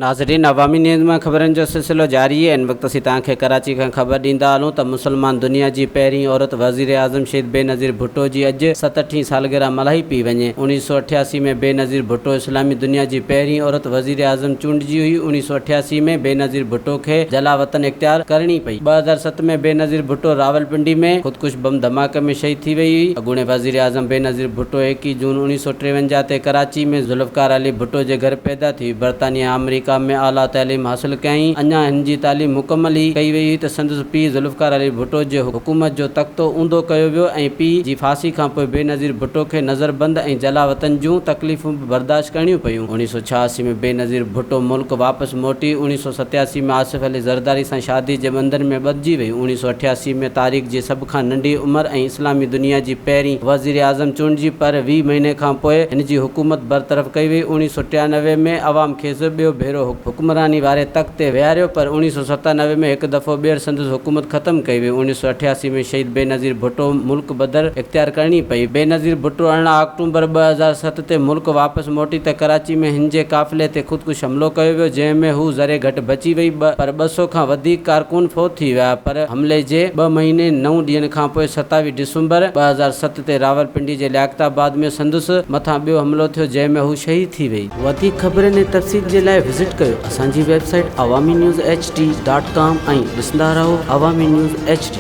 ناظرين عوامي نيوز مان خبرن جو سلسلو جاري آهي ان وقت اسين توهان کي ڪراچي کان خبر ڏيندا هلون ته مسلمان دنيا جي پهرين عورت وزيراعظم شهيد بينظير ڀٽو جي اڄ ستهٺين سالگرهه ملهائي پئي وڃي. 1988 ۾ بينظير ڀٽو اسلامي دنيا جي پهرين عورت وزيراعظم چونڊجي هئي. 1988 ۾ بينظير ڀٽو کي جلاوطن اختيار ڪرڻي پئي. 2007 ۾ بينظير ڀٽو راولپنڊي ۾ خودڪش بم ڌماڪي ۾ شهيد ٿي وئي هئي. اڳوڻي وزيراعظم بينظير ڀٽو ايڪيهه جون 1953 تي ڪراچي ۾ ذوالفقار علي ڀٽو جي گهر پيدا ٿي. برطانيه ۽ آمريڪا ۾ اعليٰ تعليم حاصل ڪيائين. اڃا هن جي تعليم مڪمل ئي ڪئي وئي هئي ته سندس پيء ذوالفقار علي ڀٽو جي حڪومت جو تختو اونڌو ڪيو ويو ۽ پيء جي ڦاسي کانپوء بينظير ڀٽو کي نظربند ۽ جلاوطن جون تڪليفون به برداشت ڪرڻيون پيون. 1986 ۾ بينظير ڀٽو ملڪ واپس موٽي 1987 ۾ آصف علي زرداري سان شادي جي ٻنڌن ۾ ٻڌجي وئي. 1988 ۾ تاريخ جي سڀ کان ننڍي عمر ۽ اسلامي دنيا جي پهرين وزيراعظم چونڊجي پر 20 مهيني کان پوء هن جي حڪومت برطرف ڪئي وئي. 1993 ۾ عوام کيس ٻيو ڀيرو حڪمراني واري تخت تي ويهاريو پر 1997 ۾ هڪ دفعو ٻيهر سندس حڪومت ختم ڪئي وئي. 1988 ۾ شهيد بينظير ڀٽو ملڪ بدر اختيار ڪرڻي پئي. بينظير ڀٽو 18 آڪٽومبر 2007 تي ملڪ واپس موٽي ته ڪراچي ۾ هن جي قافلي تي خودڪش حملو ڪيو ويو جنهن ۾ هو ذري گهٽ بچي وئي پر 200 کان وڌيڪ ڪارڪن فوت ٿي ويا پر حملي جي ٻه مهيني نو ڏينهن کانپوء 27 ڊسمبر 2007 تي راولپنڊي جي لياقت آباد ۾ سندس مٿان ٻيو حملو ٿيو جنهن ۾ هو شهيد ٿي وئي. وڌيڪ خبرن ۽ تفصيل جي لاء وزٽ ڪيو اسان جي website Awami news H D dot com ۽ ڏسندا رهو عوامي نيوز ايڇ ڊي.